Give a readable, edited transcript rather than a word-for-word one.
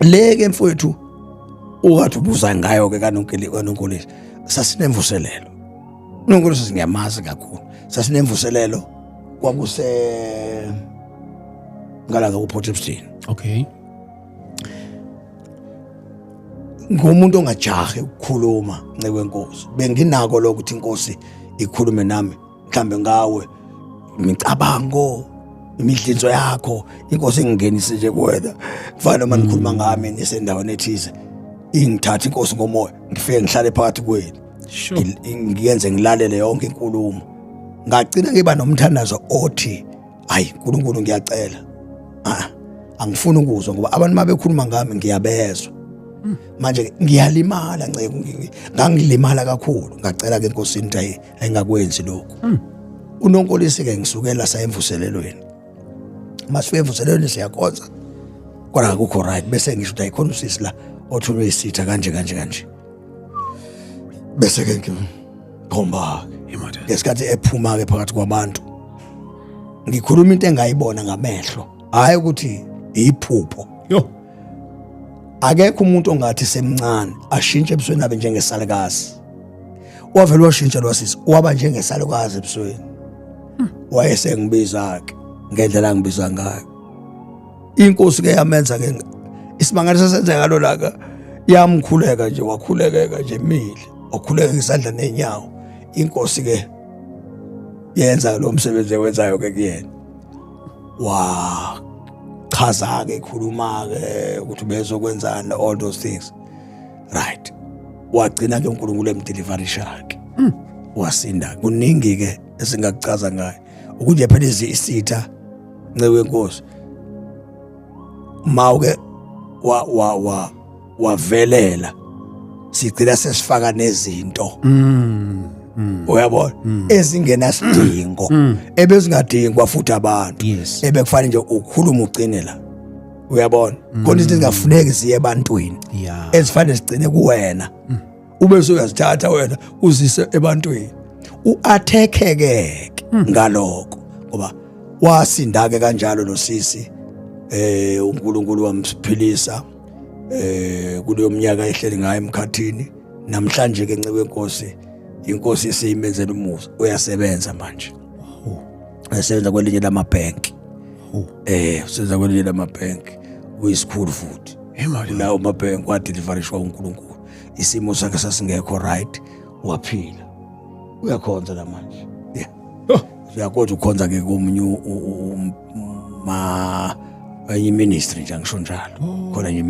Le ke mfowethu ukade ubuza ngayo ke kaNonkili kaNonkulisa, sasinemvuselelo. UNonkulisa singiyamazi kakhulu. Sasinemvuselelo, kwakuse ngala ngaku-Port Shepstone. Ngumuntu ongajahi ukukhuluma, nceke wenkosi. Benginako lokho ukuthi inkosi ikhulume nami mhlambe ngawe, imicabango, imidlinzo yakho, inkosi ingingenise nje kuwena. Kufana noma nikhuluma ngami nisendaweni ethize, ingithatha inkosi ngomoya, ngifike ngihlale phakathi kwenu. Ngiyenze ngilalele yonke inkulumo. Ngagcina ngiba nomthandazo othi, "Hayi uNkulunkulu, ngiyacela, ah, angifuni ukuzwa, ngoba abantu mabekhuluma ngami ngiyabezwa manje ngiyalimala." Nceke, ngangilimala kakhulu. Ngacela ke enkosini ukuthi hayi, ayingakwenzi lokhu. UNonkolisi ke ngisukela sayemvuselelweni, masifike emvuselelweni siyakhonza, kodwa akukho right. Bese ngisho ukuthi ayikhona usisi la othunywe isitha kanje kanje kanje, bese ke ngikhomba Hey, madoda. Ngesikhathi ephuma ke phakathi kwabantu, ngikhuluma into engayibona ngamehlo, hayi ukuthi iphupho. Yo. Akekho umuntu ongathi semncane ashintshe ebusweni abe njengesalukazi. Wavele washintsha lwasisi, waba njengesalukazi ebusweni. Wayesengibiza ke ngendlela angibiza ngayo. Inkosi ke yamenza ke isimangaliso senzeka ngalo laka, yamkhuleka nje, wakhulekeka nje mile, wakhuleka ngesandla nenyawo. Inkosi ke yenza lo msebenzi ewenzayo ke kuyena, wachaza ke, khuluma ke ukuthi bezokwenzani, all those things, right? Wagcina ke uNkulunkulu emdeliverisha ke, wasinda. Kuningi ke esingakuchaza ngayo ukunje phela isitha, nceke wenkosi, mawuke wa wa wa wavelela, sigcina sesifaka nezinto, uyabona, ezingenasidingo, ebezingadingwa futhi abantu, ebekufanele nje ukhuluma ugcine la, uyabona? Khona izinto ezingafuneki ziye ebantwini, ezifanele zigcine kuwena, ube usuyazithatha wena uzise ebantwini, u-attack-ke ngalokho. Ngoba wasinda ke kanjalo lo sisi, uNkulunkulu wamphilisa kuleyo minyaka ehleli ngayo emkhathini. Namhlanje ke, nceke wenkosi, inkosi isiyimenzela umusa, uyasebenza manje, uyasebenza kwelinye lamabhenki. Usebenza kwelinye lamabhenki, uyisikhulu futhi. Hey, madoda. Kulawo mabhenki. Wadeliverishwa uNkulunkulu, isimo sakhe sasingekho right, waphila, uyakhonza namanje, yeah. Uyakodwa ukhonza ke komunye ma enye ministry nje, angisho njalo, khona nje.